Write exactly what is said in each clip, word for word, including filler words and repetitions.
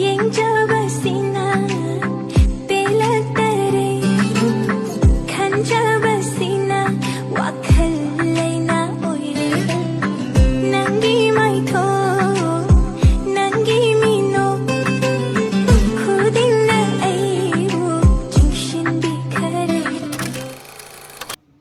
ꯌꯦꯡꯖꯕꯁꯤꯅ ꯄꯦꯜꯂꯛꯇꯔꯦ, ꯈꯟꯖꯕꯁꯤꯅ ꯋꯥꯈꯜ ꯂꯩꯅꯥ ꯑꯣꯏꯔꯦ꯫ ꯅꯪꯒꯤ ꯃꯥꯏꯊꯣꯡ, ꯅꯪꯒꯤ ꯃꯤꯅꯣꯛ ꯈꯨꯗꯤꯡꯅ ꯑꯩꯕꯨ ꯆꯤꯡꯁꯤꯟꯕꯤꯈꯔꯦ꯫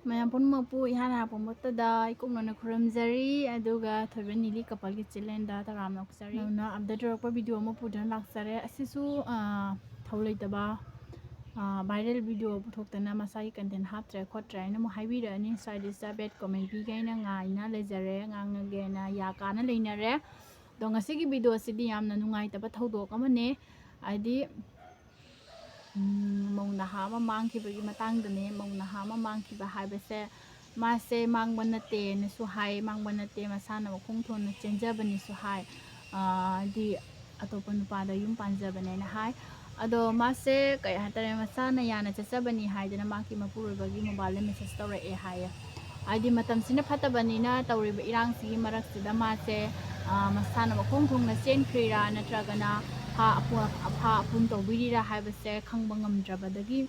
ꯃꯌꯥꯝ ꯄꯨꯝꯅꯃꯛꯄꯨ ꯏꯍꯥꯟ ꯍꯥꯟꯅ ꯄꯣꯛꯂꯛꯄꯗ ꯏꯀꯣꯛꯅꯅ ꯈꯨꯔꯨꯝꯖꯔꯤ, ꯑꯗꯨꯒ ꯊꯣꯏꯕ ꯅꯤꯂꯤ ꯀꯄꯜꯒꯤ ꯆꯦꯅꯦꯜꯗ ꯇꯔꯥꯝꯅ ꯑꯣꯛꯆꯔꯤ꯫ ꯅꯧꯅ ꯑꯞꯗꯦꯠ ꯇꯧꯔꯛꯄ ꯚꯤꯗꯤꯑꯣ ꯑꯃ ꯄꯨꯗꯨꯅ ꯂꯥꯛꯆꯔꯦ꯫ ꯑꯁꯤꯁꯨ, ꯑꯥ, ꯊꯧ ꯂꯩꯇꯕ, ꯑꯥ, ꯚꯥꯏꯔꯦꯜ ꯚꯤꯗꯤꯑꯣ ꯄꯨꯊꯣꯛꯇꯅ ꯃꯁꯥꯒꯤ ꯀꯟꯇꯦꯟ ꯍꯥꯞꯇ꯭ꯔꯦ ꯈꯣꯠꯇ꯭ꯔꯦ ꯍꯥꯏꯅ ꯑꯃꯨꯛ ꯍꯥꯏꯕꯤꯔꯛꯑꯅꯤ꯫ ꯁ꯭ꯋꯥꯏꯗꯁꯤꯗ ꯕꯦꯠ ꯀꯣꯃꯦꯟ ꯄꯤꯒꯦ ꯍꯥꯏꯅ ꯉꯥꯏꯅ ꯂꯩꯖꯔꯦ, ꯉꯥꯡꯉꯒꯦꯅ ꯌꯥ ꯀꯥꯅ ꯂꯩꯅꯔꯦ꯫ ꯑꯗꯣ ꯉꯁꯤꯒꯤ ꯚꯤꯗꯤꯑꯣꯁꯤꯗꯤ ꯌꯥꯝꯅ ꯅꯨꯡꯉꯥꯏꯇꯕ ꯊꯧꯗꯣꯛ ꯑꯃꯅꯦ꯫ ꯍꯥꯏꯗꯤ, ꯎꯝ, ꯃꯧ ꯅꯍꯥ ꯑꯃ ꯃꯥꯡꯈꯤꯕꯒꯤ ꯃꯇꯥꯡꯗꯅꯦ꯫ ꯃꯧ ꯅꯍꯥ ꯑꯃ ꯃꯥꯡꯈꯤꯕ ꯍꯥꯏꯕꯁꯦ ꯃꯥꯁꯦ ꯃꯥꯡꯕ ꯅꯠꯇꯦꯅꯁꯨ ꯍꯥꯏ, ꯃꯥꯡꯕ ꯅꯠꯇꯦ, ꯃꯁꯥꯅ ꯃꯈꯣꯡ ꯊꯣꯟꯅ ꯆꯦꯟꯖꯕꯅꯤꯁꯨ ꯍꯥꯏ꯫ ꯑꯥ, ꯍꯥꯏꯗꯤ ꯑꯇꯣꯞꯄ ꯅꯨꯄꯥꯗ ꯌꯨꯝ ꯄꯥꯟꯖꯕꯅꯦꯅ ꯍꯥꯏ꯫ ꯑꯗꯣ ꯃꯥꯁꯦ ꯀꯩ ꯍꯥꯏꯇꯥꯔꯦ, ꯃꯁꯥꯅ ꯌꯥꯅ ꯆꯠꯆꯕꯅꯤ ꯍꯥꯏꯗꯅ ꯃꯥꯒꯤ ꯃꯄꯨꯔꯣꯏꯕꯒꯤ ꯃꯣꯕꯥꯏꯜꯗ ꯃꯦꯁꯦꯖ ꯇꯧꯔꯛꯑꯦ ꯍꯥꯏꯌꯦ꯫ ꯍꯥꯏꯗꯤ ꯃꯇꯝꯁꯤꯅ ꯐꯠꯇꯕꯅꯤꯅ ꯇꯧꯔꯤꯕ ꯏꯔꯥꯡꯁꯤꯒꯤ ꯃꯔꯛꯁꯤꯗ ꯃꯥꯁꯦ, ꯑꯥ, ꯃꯁꯥꯅ ꯃꯈꯣꯡ ꯊꯣꯡꯅ ꯆꯦꯟꯈ꯭ꯔꯤꯔꯥ ꯅꯠꯇ꯭ꯔꯒꯅ ꯐꯥ ꯑꯄꯨ-, ꯑꯐꯥ ꯑꯄꯨꯟ ꯇꯧꯕꯤꯔꯤꯔꯥ ꯍꯥꯏꯕꯁꯦ ꯈꯪꯕ ꯉꯝꯗ꯭ꯔꯕꯗꯒꯤ,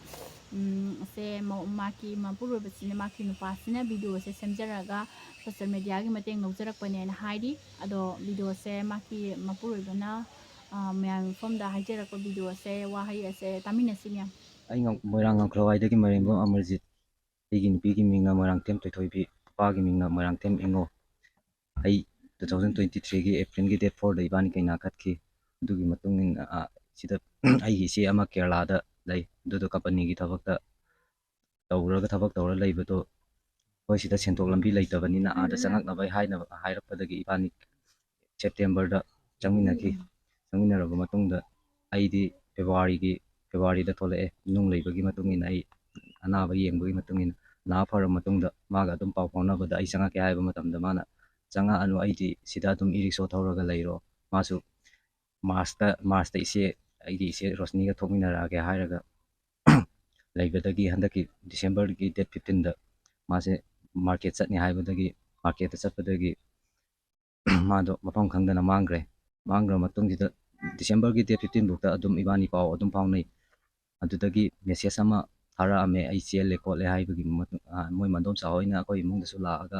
ꯎꯝ, ꯁꯦ ꯃ-, ꯃꯥꯒꯤ ꯃꯄꯨꯔꯣꯏꯕꯁꯤꯅ, ꯃꯥꯒꯤ ꯅꯨꯄꯥꯁꯤꯅ ꯚꯤꯗꯤꯑꯣꯁꯦ ꯁꯦꯝꯖꯔꯒ ꯁꯣꯁꯦꯜ ꯃꯦꯗꯤꯌꯥꯒꯤ ꯃꯇꯦꯡ ꯂꯧꯖꯔꯛꯄꯅꯦꯅ ꯍꯥꯏꯔꯤ꯫ ꯑꯗꯣ ꯚꯤꯗꯤꯑꯣꯁꯦ ꯃꯥꯒꯤ ꯃꯄꯨꯔꯣꯏꯕꯅ, ꯑꯥ, ꯃꯌꯥꯝꯒꯤ ꯃꯐꯝꯗ ꯍꯥꯏꯖꯔꯛꯄ ꯚꯤꯗꯤꯑꯣꯁꯦ, ꯋꯥꯍꯩ ꯑꯁꯦ ꯇꯥꯃꯤꯟꯅꯁꯤ ꯃꯌꯥꯝ꯫ ꯑꯩ ꯉꯝ-, ꯃꯣꯏꯔꯥꯡ ꯉꯝꯈ꯭ꯔꯥꯎ ꯍꯥꯏꯗꯒꯤ ꯃꯔꯦꯝꯕꯝ ꯑꯃꯔꯖꯤꯠ꯫ ꯑꯩꯒꯤ ꯅꯨꯄꯤꯒꯤ ꯃꯤꯡꯅ ꯃꯣꯏꯔꯥꯡꯊꯦꯝ ꯊꯣꯏꯊꯣꯏꯕꯤ, ꯅꯨꯄꯥꯒꯤ ꯃꯤꯡꯅ ꯃꯣꯏꯔꯥꯡꯊꯦꯝ ꯏꯉꯣ꯫ ꯑꯩ two thousand twenty threeꯒꯤ Aprilꯒꯤ date fourꯗ ꯏꯕꯥꯅꯤ ꯀꯩꯅꯥ ꯀꯠꯈꯤ꯫ ꯑꯗꯨꯒꯤ ꯃꯇꯨꯡ ꯏꯟꯅ, ꯑ, ꯁꯤꯗ ꯑꯩꯒꯤ ꯏꯆꯦ ꯑꯃ ꯀꯦꯔꯂꯥꯗ ꯂꯩ꯫ ꯑꯗꯨꯗꯣ ꯀꯝꯄꯅꯤꯒꯤ ꯊꯕꯛꯇ ꯇꯧꯔꯒ, ꯊꯕꯛ ꯇꯧꯔ ꯂꯩꯕꯗꯣ, ꯑꯩꯈꯣꯏ ꯁꯤꯗ ꯁꯦꯟꯊꯣꯛ ꯂꯝꯕꯤ ꯂꯩꯇꯕꯅꯤꯅ ꯑꯥꯗ ꯆꯪꯉꯛꯅꯕ ꯍꯥꯏꯅꯕ ꯍꯥꯏꯔꯛꯄꯗꯒꯤ ꯏꯕꯥꯅꯤ Septemberꯗ ꯆꯪꯃꯤꯟꯅꯈꯤ꯫ ꯆꯪꯃꯤꯟꯅꯔꯕ ꯃꯇꯨꯡꯗ ꯑꯩꯗꯤ Februaryꯒꯤ, Februaryꯗ ꯊꯣꯛꯂꯛꯑꯦ꯫ ꯅꯨꯡ ꯂꯩꯕꯒꯤ ꯃꯇꯨꯡ ꯏꯟꯅ ꯑꯩ ꯑꯅꯥꯕ ꯌꯦꯡꯕꯒꯤ ꯃꯇꯨꯡ ꯏꯟꯅ ꯅꯥ ꯐꯔꯕ ꯃꯇꯨꯡꯗ ꯃꯥꯒ ꯑꯗꯨꯝ ꯄꯥꯎ ꯐꯥꯎꯅꯕꯗ ꯑꯩ ꯆꯪꯉꯛꯀꯦ ꯍꯥꯏꯕ ꯃꯇꯝꯗ ꯃꯥꯅ, "ꯆꯪꯉꯛꯑꯅꯨ, ꯑꯩꯗꯤ ꯁꯤꯗ ꯑꯗꯨꯝ e-rickshaw ꯊꯧꯔꯒ ꯂꯩꯔꯣ"꯫ ꯃꯥꯁꯨ Marchꯇ, Marchꯇ ꯏꯆꯦ, ꯑꯩꯒꯤ ꯏꯆꯦ ꯔꯣꯁꯅꯤꯒ ꯊꯣꯛꯃꯤꯟꯅꯔꯛꯑꯒꯦ ꯍꯥꯏꯔꯒ ꯂꯩꯕꯗꯒꯤ ꯍꯟꯗꯛꯀꯤ Decemberꯒꯤ date fifteenꯗ ꯃꯥꯁꯦ market ꯆꯠꯅꯤ ꯍꯥꯏꯕꯗꯒꯤ marketꯇ ꯆꯠꯄꯗꯒꯤ ꯃꯥꯗꯣ ꯃꯐꯝ ꯈꯪꯗꯅ ꯃꯥꯡꯈ꯭ꯔꯦ꯫ ꯃꯥꯡꯈ꯭ꯔ ꯃꯇꯨꯡꯁꯤꯗ Decemberꯒꯤ date fifteen ꯐꯥꯎꯗ ꯑꯗꯨꯝ ꯏꯕꯥꯅꯤ ꯄꯥꯎ ꯑꯗꯨꯝ ꯐꯥꯎꯅꯩ꯫ ꯑꯗꯨꯗꯒꯤ message ꯑꯃ ꯊꯥꯔꯛꯑꯝꯃꯦ, ꯑꯩ ꯆꯦꯜꯂꯦ ꯈꯣꯠꯂꯦ ꯍꯥꯏꯕꯒꯤ ꯃꯇꯨꯡ-, ꯑ, ꯃꯣꯏ ꯃꯗꯣꯝꯆꯥ ꯍꯣꯏꯅ ꯑꯩꯈꯣꯏ ꯏꯃꯨꯡꯗꯁꯨ ꯂꯥꯛꯑꯒ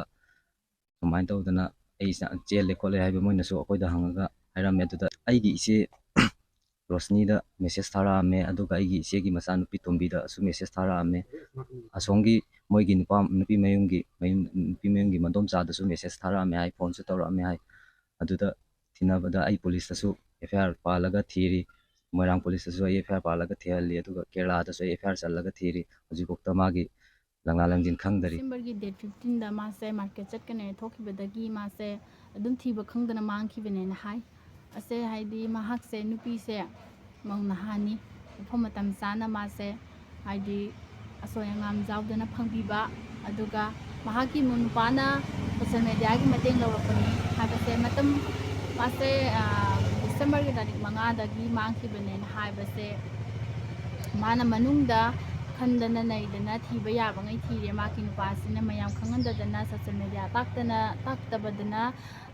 ꯁꯨꯃꯥꯏꯅ ꯇꯧꯗꯅ ꯑꯩ ꯆ-, ꯆꯦꯜꯂꯦ ꯈꯣꯠꯂꯦ ꯍꯥꯏꯕ ꯃꯣꯏꯅꯁꯨ ꯑꯩꯈꯣꯏꯗ ꯍꯪꯉꯒ ꯍꯥꯏꯔꯝꯃꯦ꯫ ꯑꯗꯨꯗ ꯑꯩꯒꯤ ꯏꯆꯦ ꯔꯣꯁꯅꯤꯗ message ꯊꯥꯔꯛꯑꯝꯃꯦ, ꯑꯗꯨꯒ ꯑꯩꯒꯤ ꯏꯆꯦꯒꯤ ꯃꯆꯥꯅꯨꯄꯤ ꯇꯣꯝꯕꯤꯗꯁꯨ message ꯊꯥꯔꯛꯑꯝꯃꯦ꯫ ꯑꯁꯣꯝꯒꯤ ꯃꯣꯏꯒꯤ ꯅꯨꯄꯥ, ꯅꯨꯄꯤ ꯃꯌꯨꯝꯒꯤ, ꯃꯌꯨꯝ, ꯅꯨꯄꯤ ꯃꯌꯨꯝꯒꯤ ꯃꯗꯣꯝꯆꯥꯗꯁꯨ message ꯊꯥꯔꯛꯑꯝꯃꯦ ꯍꯥꯏ, phoneꯁꯨ ꯇꯧꯔꯛꯑꯝꯃꯦ ꯍꯥꯏ꯫ ꯑꯗꯨꯗ ꯊꯤꯅꯕꯗ ꯑꯩ policeꯇꯁꯨ F I R ꯄꯥꯜꯂꯒ ꯊꯤꯔꯤ꯫ ꯃꯣꯏꯔꯥꯡ policeꯇꯁꯨ ꯑꯩ F I R ꯄꯥꯜꯂꯒ ꯊꯤꯍꯜꯂꯤ, ꯑꯗꯨꯒ ꯀꯦꯔꯂꯥꯗꯁꯨ ꯑꯩ F I R ꯆꯜꯂꯒ ꯊꯤꯔꯤ꯫ ꯍꯧꯖꯤꯛꯐꯥꯎꯗ ꯃꯥꯒꯤ ꯂꯪꯂꯥ ꯂꯪꯖꯤꯟ ꯈꯪꯗꯔꯤ꯫ Decemberꯒꯤ date fifteenꯗ ꯃꯥꯁꯦ market ꯆꯠꯀꯅꯦꯅ ꯊꯣꯛꯈꯤꯕꯗꯒꯤ ꯃꯥꯁꯦ ꯑꯗꯨꯝ ꯊꯤꯕ ꯈꯪꯗꯅ ꯃꯥꯡꯈꯤꯕꯅꯦꯅ ꯍꯥꯏ꯫ ꯑꯁꯦ ꯍꯥꯏꯗꯤ ꯃꯍꯥꯛꯁꯦ ꯅꯨꯄꯤꯁꯦ ꯃꯧ ꯅꯍꯥꯅꯤ, ꯃꯐꯝ ꯃꯇꯝ ꯆꯥꯅ ꯃꯥꯁꯦ ꯍꯥꯏꯗꯤ ꯑꯁꯣꯏ ꯑꯉꯥꯝ ꯌꯥꯎꯗꯅ ꯐꯪꯕꯤꯕ, ꯑꯗꯨꯒ ꯃꯍꯥꯛꯀꯤ ꯏꯃꯨꯡ ꯅꯨꯄꯥꯅ social mediaꯒꯤ ꯃꯇꯦꯡ ꯂꯧꯔꯛꯄꯅꯤ ꯍꯥꯏꯕꯁꯦ ꯃꯇꯝ ꯃꯥꯁꯦ, ꯑ, Decemberꯒꯤ ꯇꯥꯔꯤꯛ ꯃꯉꯥꯗꯒꯤ ꯃꯥꯡꯈꯤꯕꯅꯦꯅ ꯍꯥꯏꯕꯁꯦ ꯃꯥꯅ ꯃꯅꯨꯡꯗ ꯈꯟꯗꯅ ꯅꯩꯗꯅ ꯊꯤꯕ ꯌꯥꯕꯉꯩ ꯊꯤꯔꯦ꯫ ꯃꯥꯒꯤ ꯅꯨꯄꯥꯁꯤꯅ ꯃꯌꯥꯝ ꯈꯪꯍꯟꯗꯗꯅ social media ꯇꯥꯛꯇꯅ, ꯇꯥꯛꯇꯕꯗꯅ,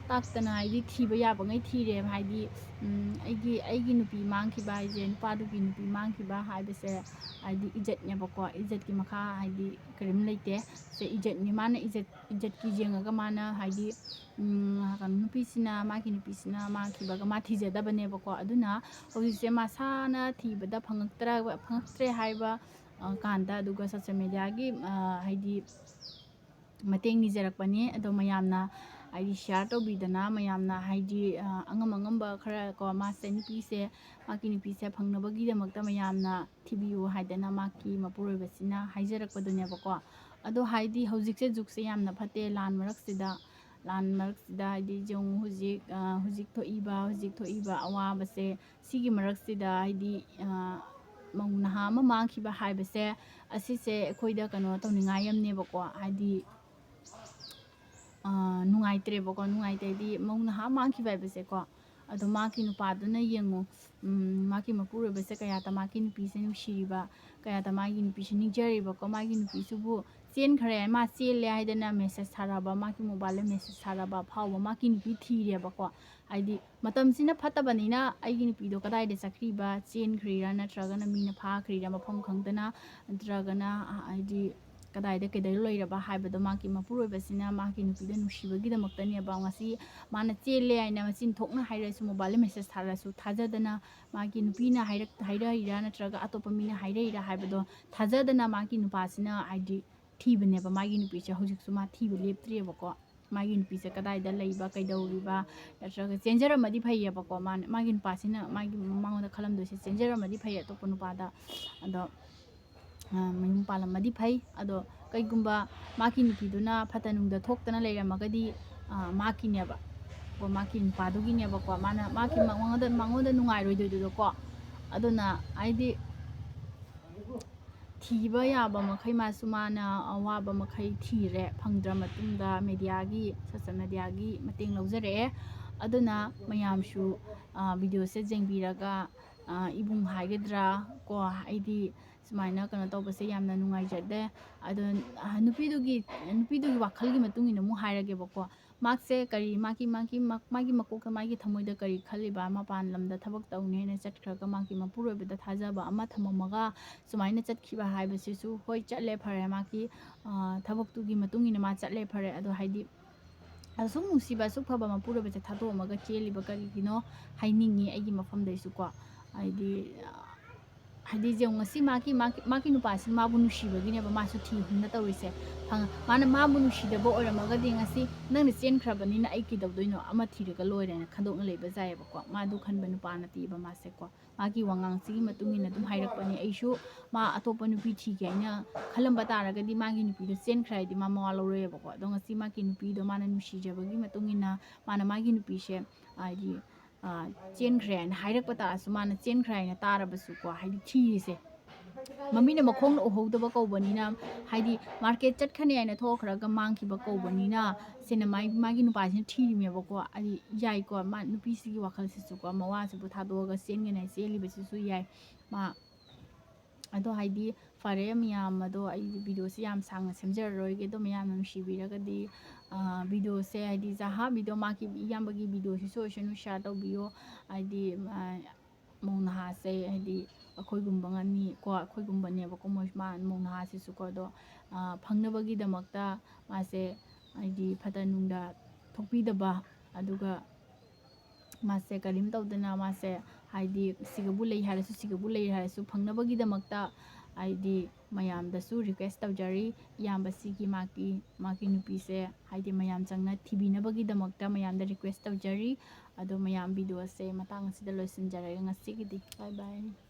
ꯇꯥꯛꯇꯅ ꯍꯥꯏꯗꯤ ꯊꯤꯕ ꯌꯥꯕꯉꯩ ꯊꯤꯔꯦ꯫ ꯍꯥꯏꯗꯤ, ꯎꯝ, ꯑꯩꯒꯤ, ꯑꯩꯒꯤ ꯅꯨꯄꯤ ꯃꯥꯡꯈꯤꯕ ꯍꯥꯏꯁꯦ, ꯅꯨꯄꯥꯗꯨꯒꯤ ꯅꯨꯄꯤ ꯃꯥꯡꯈꯤꯕ ꯍꯥꯏꯕꯁꯦ ꯍꯥꯏꯗꯤ ꯏꯖꯠꯅꯦꯕꯀꯣ꯫ ꯏꯖꯠꯀꯤ ꯃꯈꯥ ꯍꯥꯏꯗꯤ ꯀꯔꯤꯝ ꯂꯩꯇꯦ꯫ ꯁꯦ ꯏꯖꯠꯅꯤ꯫ ꯃꯥꯅ ꯏꯖꯠ, ꯏꯖꯠꯀꯤ ꯌꯦꯡꯉꯒ ꯃꯥꯅ ꯍꯥꯏꯗꯤ, ꯎꯝ, ꯀꯩꯅꯣ, ꯅꯨꯄꯤꯁꯤꯅ, ꯃꯥꯒꯤ ꯅꯨꯄꯤꯁꯤꯅ ꯃꯥꯡꯈꯤꯕꯒ ꯃꯥ ꯊꯤꯖꯗꯕꯅꯦꯕꯀꯣ꯫ ꯑꯗꯨꯅ ꯍꯧꯖꯤꯛꯁꯦ ꯃꯁꯥꯅ ꯊꯤꯕꯗ ꯐꯪꯉꯛꯇ꯭ꯔ-, ꯐꯪꯉꯛꯇ꯭ꯔꯦ ꯍꯥꯏꯕ, ꯑ, ꯀꯥꯟꯗ, ꯑꯗꯨꯒ social mediaꯒꯤ, ꯑ, ꯍꯥꯏꯗꯤ ꯃꯇꯦꯡ ꯅꯤꯖꯔꯛꯄꯅꯤ꯫ ꯑꯗꯣ ꯃꯌꯥꯝꯅ ꯍꯥꯏꯗꯤ share ꯇꯧꯕꯤꯗꯅ, ꯃꯌꯥꯝꯅ ꯍꯥꯏꯗꯤ, ꯑ, ꯑꯉꯝ ꯑꯉꯝꯕ ꯈꯔ ꯀꯣ, ꯃꯥꯁꯦ, ꯅꯨꯄꯤꯁꯦ, ꯃꯥꯒꯤ ꯅꯨꯄꯤꯁꯦ ꯐꯪꯅꯕꯒꯤꯗꯃꯛꯇ ꯃꯌꯥꯝꯅ ꯊꯤꯕꯤꯌꯨ ꯍꯥꯏꯗꯅ ꯃꯥꯒꯤ ꯃꯄꯨꯔꯣꯏꯕꯁꯤꯅ ꯍꯥꯏꯖꯔꯛꯄꯗꯨꯅꯦꯕꯀꯣ꯫ ꯑꯗꯣ ꯍꯥꯏꯗꯤ ꯍꯧꯖꯤꯛꯁꯦ ꯖꯨꯛꯁꯦ ꯌꯥꯝꯅ ꯐꯠꯇꯦ, ꯂꯥꯟ ꯃꯔꯛꯁꯤꯗ, ꯂꯥꯟ ꯃꯔꯛꯁꯤꯗ ꯍꯥꯏꯗꯤ ꯌꯦꯡꯉꯨ ꯍꯧꯖꯤꯛ, ꯑ, ꯍꯧꯖꯤꯛ ꯊꯣꯛꯏꯕ, ꯍꯧꯖꯤꯛ ꯊꯣꯛꯏꯕ ꯑꯋꯥꯕꯁꯦ, ꯁꯤꯒꯤ ꯃꯔꯛꯁꯤꯗ ꯍꯥꯏꯗꯤ, ꯑ, ꯃꯧ ꯅꯍꯥ ꯑꯃ ꯃꯥꯡꯈꯤꯕ ꯍꯥꯏꯕꯁꯦ, ꯑꯁꯤꯁꯦ ꯑꯩꯈꯣꯏꯗ ꯀꯩꯅꯣ ꯇꯧꯅꯤꯡꯉꯥꯏ ꯑꯃꯅꯦꯕꯀꯣ, ꯍꯥꯏꯗꯤ, ꯑ, ꯅꯨꯡꯉꯥꯏꯇ꯭ꯔꯦꯕꯀꯣ, ꯅꯨꯡꯉꯥꯏꯇꯦ ꯍꯥꯏꯗꯤ ꯃꯧ ꯅꯍꯥ ꯃꯥꯡꯈꯤꯕ ꯍꯥꯏꯕꯁꯦꯀꯣ꯫ ꯑꯗꯣ ꯃꯥꯒꯤ ꯅꯨꯄꯥꯗꯨꯅ ꯌꯦꯡꯉꯨ, ꯎꯝ, ꯃꯥꯒꯤ ꯃꯄꯨꯔꯣꯏꯕꯁꯦ ꯀꯌꯥꯗ ꯃꯥꯒꯤ ꯅꯨꯄꯤꯁꯦ ꯅꯨꯡꯁꯤꯔꯤꯕ, ꯀꯌꯥꯗ ꯃꯥꯒꯤ ꯅꯨꯄꯤꯁꯦ ꯅꯤꯡꯖꯔꯤꯕꯀꯣ, ꯃꯥꯒꯤ ꯅꯨꯄꯤꯁꯤꯕꯨ ꯆꯦꯟꯈ꯭ꯔꯦ, ꯃꯥ ꯆꯦꯜꯂꯦ ꯍꯥꯏꯗꯅ ꯃꯦꯁꯦꯖ ꯊꯥꯔꯛꯑꯕ, ꯃꯥꯒꯤ ꯃꯣꯕꯥꯏꯜꯗ ꯃꯦꯁꯦꯖ ꯊꯥꯔꯛꯑꯕ ꯑꯐꯥꯎꯕ ꯃꯥꯒꯤ ꯅꯨꯄꯤ ꯊꯤꯔꯦꯕꯀꯣ꯫ ꯍꯥꯏꯗꯤ ꯃꯇꯝꯁꯤꯅ ꯐꯠꯇꯕꯅꯤꯅ ꯑꯩꯒꯤ ꯅꯨꯄꯤꯗꯣ ꯀꯗꯥꯏꯗ ꯆꯠꯈ꯭ꯔꯤꯕ, ꯆꯦꯟꯈ꯭ꯔꯤꯔꯥ ꯅꯠꯇ꯭ꯔꯒꯅ ꯃꯤꯅ ꯐꯥꯈ꯭ꯔꯤꯔꯥ ꯃꯐꯝ ꯈꯪꯗꯅ, ꯅꯠꯇ꯭ꯔꯒꯅ ꯍꯥꯏꯗꯤ ꯀꯗꯥꯏꯗ ꯀꯩꯗꯧ ꯂꯩꯔꯕ ꯍꯥꯏꯕꯗꯣ ꯃꯥꯒꯤ ꯃꯄꯨꯔꯣꯏꯕꯁꯤꯅ ꯃꯥꯒꯤ ꯅꯨꯄꯤꯗ ꯅꯨꯡꯁꯤꯕꯒꯤꯗꯃꯛꯇꯅꯦꯕ ꯉꯁꯤ ꯃꯥꯅ ꯆꯦꯜꯂꯦ ꯍꯥꯏꯅ ꯃꯆꯤꯟ ꯊꯣꯛꯅ ꯍꯥꯏꯔꯁꯨ, ꯃꯣꯕꯥꯏꯜꯗ ꯃꯦꯁꯦꯖ ꯊꯥꯔꯁꯨ ꯊꯥꯖꯗꯅ ꯃꯥꯒꯤ ꯅꯨꯄꯤꯅ ꯍꯥꯏꯔꯛ ꯍꯥꯏꯔꯛꯏꯔꯥ ꯅꯠꯇ꯭ꯔꯒ ꯑꯇꯣꯞꯄ ꯃꯤꯅ ꯍꯥꯏꯔꯛꯏꯔꯥ ꯍꯥꯏꯕꯗꯣ ꯊꯥꯖꯗꯅ ꯃꯥꯒꯤ ꯅꯨꯄꯥꯁꯤꯅ ꯍꯥꯏꯗꯤ ꯊꯤꯕꯅꯦꯕ꯫ ꯃꯥꯒꯤ ꯅꯨꯄꯤꯁꯦ ꯍꯧꯖꯤꯛꯁꯨ ꯃꯥ ꯊꯤꯕ ꯂꯦꯞꯇ꯭ꯔꯤꯑꯕꯀꯣ꯫ ꯃꯥꯒꯤ ꯅꯨꯄꯤꯁꯦ ꯀꯗꯥꯏꯗ ꯂꯩꯕ, ꯀꯩꯗꯧꯔꯤꯕ, ꯅꯠꯇ꯭ꯔꯒ ꯆꯦꯟꯖꯔꯝꯃꯗꯤ ꯐꯩꯌꯦꯕꯀꯣ꯫ ꯃꯥꯅ, ꯃꯥꯒꯤ ꯅꯨꯄꯥꯁꯤꯅ ꯃꯥꯒꯤ, ꯃꯉꯣꯟꯗ ꯈꯜꯂꯝꯗꯣꯏꯁꯦ ꯆꯦꯟꯖꯔꯝꯃꯗꯤ ꯐꯩ ꯑꯇꯣꯞꯄ ꯅꯨꯄꯥꯗ꯫ ꯑꯗꯣ ꯃꯌꯨꯝ ꯄꯥꯜꯂꯝꯃꯗꯤ ꯐꯩ꯫ ꯑꯗꯣ ꯀꯩꯒꯨꯝꯕ ꯃꯥꯒꯤ ꯅꯨꯄꯤꯗꯨꯅ ꯐꯠꯇ ꯅꯨꯡꯗ ꯊꯣꯛꯇꯅ ꯂꯩꯔꯝꯃꯒꯗꯤ ꯃꯥꯒꯤꯅꯦꯕ ꯀꯣ, ꯃꯥꯒꯤ ꯅꯨꯄꯥꯗꯨꯒꯤꯅꯦꯕꯀꯣ꯫ ꯃꯥꯅ ꯃꯥꯒꯤ ꯃꯉꯣꯟꯗ, ꯃꯉꯣꯟꯗ ꯅꯨꯡꯉꯥꯏꯔꯣꯏꯗꯣꯏꯗꯨꯗꯣꯀꯣ꯫ ꯑꯗꯨꯅ ꯍꯥꯏꯗꯤ ꯊꯤꯕ ꯌꯥꯕ ꯃꯈꯩ ꯃꯥꯁꯨ, ꯃꯥꯅ ꯑꯋꯥꯕ ꯃꯈꯩ ꯊꯤꯔꯦ꯫ ꯐꯪꯗ꯭ꯔ ꯃꯇꯨꯡꯗ ꯃꯦꯗꯤꯌꯥꯒꯤ, ꯁꯣꯁꯦꯜ ꯃꯦꯗꯤꯌꯥꯒꯤ ꯃꯇꯦꯡ ꯂꯧꯖꯔꯛꯑꯦ꯫ ꯑꯗꯨꯅ ꯃꯌꯥꯝꯁꯨ ꯚꯤꯗꯤꯑꯣꯁꯦ ꯌꯦꯡꯕꯤꯔꯒ ꯏꯕꯨꯡ ꯍꯥꯏꯒꯗ꯭ꯔꯥ ꯀꯣ, ꯑꯩꯗꯤ ꯁꯨꯃꯥꯏꯅ ꯀꯩꯅꯣ ꯇꯧꯕꯁꯦ ꯌꯥꯝꯅ ꯅꯨꯡꯉꯥꯏꯖꯗꯦ꯫ ꯑꯗꯣ ꯅꯨꯄꯤꯗꯨꯒꯤ, ꯅꯨꯄꯤꯗꯨꯒꯤ ꯋꯥꯈꯜꯒꯤ ꯃꯇꯨꯡ ꯏꯟꯅ ꯑꯃꯨꯛ ꯍꯥꯏꯔꯒꯦꯕꯀꯣ꯫ ꯃꯥꯁꯦ ꯀꯔꯤ, ꯃꯥꯒꯤ, ꯃꯥꯒꯤ, ꯃꯥꯒꯤ ꯃꯀꯣꯛꯇ, ꯃꯥꯒꯤ ꯊꯃꯣꯏꯗ ꯀꯔꯤ ꯈꯜꯂꯤꯕ? ꯃꯄꯥꯟ ꯂꯝꯗ ꯊꯕꯛ ꯇꯧꯅꯤ ꯍꯥꯏꯅ ꯆꯠꯈ꯭ꯔꯒ ꯃꯥꯒꯤ ꯃꯄꯨꯔꯣꯏꯕꯗ ꯊꯥꯖꯕ ꯑꯃ ꯊꯝꯃꯝꯃꯒ ꯁꯨꯃꯥꯏꯅ ꯆꯠꯈꯤꯕ ꯍꯥꯏꯕꯁꯤꯁꯨ, ꯍꯣꯏ, ꯆꯠꯂꯦ, ꯐꯔꯦ, ꯃꯥꯒꯤ ꯊꯕꯛꯇꯨꯒꯤ ꯃꯇꯨꯡ ꯏꯟꯅ ꯃꯥ ꯆꯠꯂꯦ, ꯐꯔꯦ꯫ ꯑꯗꯣ ꯍꯥꯏꯗꯤ ꯑꯁꯨꯛ ꯅꯨꯡꯁꯤꯕ, ꯑꯁꯨꯛ ꯐꯕ ꯃꯄꯨꯔꯣꯏꯕꯁꯦ ꯊꯥꯗꯣꯛꯑꯝꯃꯒ ꯆꯦꯜꯂꯤꯕ ꯀꯔꯤꯒꯤꯅꯣ ꯍꯥꯏꯅꯤꯡꯉꯤ ꯑꯩꯒꯤ ꯃꯐꯝꯗꯩꯁꯨꯀꯣ꯫ ꯍꯥꯏꯗꯤ ꯍꯥꯏꯗꯤ ꯌꯦꯡꯉꯨ, ꯉꯁꯤ ꯃꯥꯒꯤ, ꯃꯥꯒꯤ, ꯃꯥꯒꯤ ꯅꯨꯄꯥꯁꯤ ꯃꯥꯕꯨ ꯅꯨꯡꯁꯤꯕꯒꯤꯅꯦꯕ ꯃꯥꯁꯨ ꯊꯤ ꯍꯨꯝꯅ ꯇꯧꯔꯤꯁꯦ꯫ ꯃꯥꯅ ꯃꯥꯕꯨ ꯅꯨꯡꯁꯤꯗꯕ ꯑꯣꯏꯔꯝꯃꯒꯗꯤ ꯉꯁꯤ ꯅꯪꯅ ꯆꯦꯟꯈ꯭ꯔꯕꯅꯤꯅ ꯑꯩ ꯀꯩꯗꯧꯗꯣꯏꯅꯣ, ꯑꯃ ꯊꯤꯔꯒ ꯂꯣꯏꯔꯦꯅ ꯈꯟꯗꯣꯛꯅ ꯂꯩꯕ ꯌꯥꯏꯑꯕꯀꯣ꯫ ꯃꯥ ꯑꯗꯨ ꯈꯟꯕ ꯅꯨꯄꯥ ꯅꯠꯇꯦꯕ ꯃꯥꯁꯦꯀꯣ꯫ ꯃꯥꯒꯤ ꯋꯥꯉꯥꯡꯁꯤꯒꯤ ꯃꯇꯨꯡ ꯏꯟꯅ ꯑꯗꯨꯝ ꯍꯥꯏꯔꯛꯄꯅꯤ꯫ ꯑꯩꯁꯨ ꯃꯥ ꯑꯇꯣꯞꯄ ꯅꯨꯄꯤ ꯊꯤꯒꯦ ꯍꯥꯏꯅ ꯈꯜꯂꯝꯕ ꯇꯥꯔꯒꯗꯤ ꯃꯥꯒꯤ ꯅꯨꯄꯤꯗꯣ ꯆꯦꯟꯈ꯭ꯔꯦ ꯍꯥꯏꯗꯤ ꯃꯥ ꯃꯋꯥ ꯂꯧꯔꯣꯏꯕꯀꯣ꯫ ꯑꯗꯣ ꯉꯁꯤ ꯃꯥꯒꯤ ꯅꯨꯄꯤꯗꯣ ꯃꯥꯅ ꯅꯨꯡꯁꯤꯖꯕꯒꯤ ꯃꯇꯨꯡ ꯏꯟꯅ ꯃꯥꯅ ꯃꯥꯒꯤ ꯅꯨꯄꯤꯁꯦ ꯍꯥꯏꯗꯤ ꯆꯦꯟꯈ꯭ꯔꯦ ꯍꯥꯏꯅ ꯍꯥꯏꯔꯛꯄ ꯇꯥꯔꯁꯨ, ꯃꯥꯅ ꯆꯦꯟꯈ꯭ꯔꯦ ꯍꯥꯏꯅ ꯇꯥꯔꯕꯁꯨꯀꯣ, ꯍꯥꯏꯗꯤ ꯊꯤꯔꯤꯁꯦ ꯃꯃꯤꯠꯅ ꯃꯈꯣꯡꯅ ꯎꯍꯧꯗꯕ ꯀꯧꯕꯅꯤꯅ, ꯍꯥꯏꯗꯤ ꯃꯥꯔꯀꯦꯠ ꯆꯠꯈ꯭ꯔꯅꯤ ꯍꯥꯏꯅ ꯊꯣꯛꯈ꯭ꯔꯒ ꯃꯥꯡꯈꯤꯕ ꯀꯧꯕꯅꯤꯅ, ꯁꯤꯅ ꯃꯥꯒꯤ, ꯃꯥꯒꯤ ꯅꯨꯄꯥꯁꯤꯅ ꯊꯤꯔꯤꯃꯦꯕꯀꯣ꯫ ꯍꯥꯏꯗꯤ ꯌꯥꯏꯀꯣ, ꯃꯥ ꯅꯨꯄꯤꯁꯤꯒꯤ ꯋꯥꯈꯜꯁꯤꯁꯨꯀꯣ, ꯃꯋꯥꯁꯤꯕꯨ ꯊꯥꯗꯣꯛꯑꯒ ꯆꯦꯟꯒꯅꯤ ꯍꯥꯏ ꯆꯦꯜꯂꯤꯕꯁꯤꯁꯨ ꯌꯥꯏ꯫ ꯃꯥ ꯑꯗꯣ ꯍꯥꯏꯗꯤ ꯐꯔꯦ ꯃꯌꯥꯝ, ꯑꯗꯣ ꯑꯩ videoꯁꯦ ꯌꯥꯝ ꯁꯥꯡꯅ ꯁꯦꯝꯖꯔꯔꯣꯏꯒꯦ꯫ ꯑꯗꯣ ꯃꯌꯥꯝꯅ ꯅꯨꯡꯁꯤꯕꯤꯔꯒꯗꯤ videoꯁꯦ ꯍꯥꯏꯗꯤ ꯖꯍꯥ video, ꯃꯥꯒꯤ ꯏꯌꯥꯝꯕꯒꯤ videoꯁꯤꯁꯨ ꯑꯣꯏꯁꯅꯨ, share ꯇꯧꯕꯤꯌꯣ꯫ ꯍꯥꯏꯗꯤ ꯃꯧ ꯅꯍꯥꯁꯦ ꯍꯥꯏꯗꯤ ꯑꯩꯈꯣꯏꯒꯨꯝꯕ ꯉꯥꯅꯤ ꯀꯣ, ꯑꯩꯈꯣꯏꯒꯨꯝꯕꯅꯦꯕꯀꯣ ꯃꯣꯏ, ꯃꯥ ꯃꯧ ꯅꯍꯥꯁꯤꯁꯨꯀꯣ꯫ ꯑꯗꯣ ꯐꯪꯅꯕꯒꯤꯗꯃꯛꯇ ꯃꯥꯁꯦ ꯍꯥꯏꯗꯤ ꯐꯠꯇ ꯅꯨꯡꯗ ꯊꯣꯛꯄꯤꯗꯕ, ꯑꯗꯨꯒ ꯃꯥꯁꯦ ꯀꯔꯤꯝ ꯇꯧꯗꯅ ꯃꯥꯁꯦ ꯍꯥꯏꯗꯤ ꯁꯤꯒꯕꯨ ꯂꯩ ꯍꯥꯏꯔꯁꯨ, ꯁꯤꯒꯕꯨ ꯂꯩ ꯍꯥꯏꯔꯁꯨ ꯐꯪꯅꯕꯒꯤꯗꯃꯛꯇ ꯍꯥꯏꯗꯤ ꯃꯌꯥꯝꯗꯁꯨ request ꯇꯧꯖꯔꯤ꯫ ꯏꯌꯥꯝꯕꯁꯤꯒꯤ ꯃꯥꯒꯤ, ꯃꯥꯒꯤ ꯅꯨꯄꯤꯁꯦ ꯍꯥꯏꯗꯤ ꯃꯌꯥꯝ ꯆꯪꯅ ꯊꯤꯕꯤꯅꯕꯒꯤꯗꯃꯛꯇ ꯃꯌꯥꯝꯗ request ꯇꯧꯖꯔꯤ꯫ ꯑꯗꯣ ꯃꯌꯥꯝ videoꯁꯦ ꯃꯇꯥꯡ ꯑꯁꯤꯗ ꯂꯣꯏꯁꯤꯟꯖꯔꯒꯦ ꯉꯁꯤꯒꯤꯗꯤ꯫ Bye bye꯫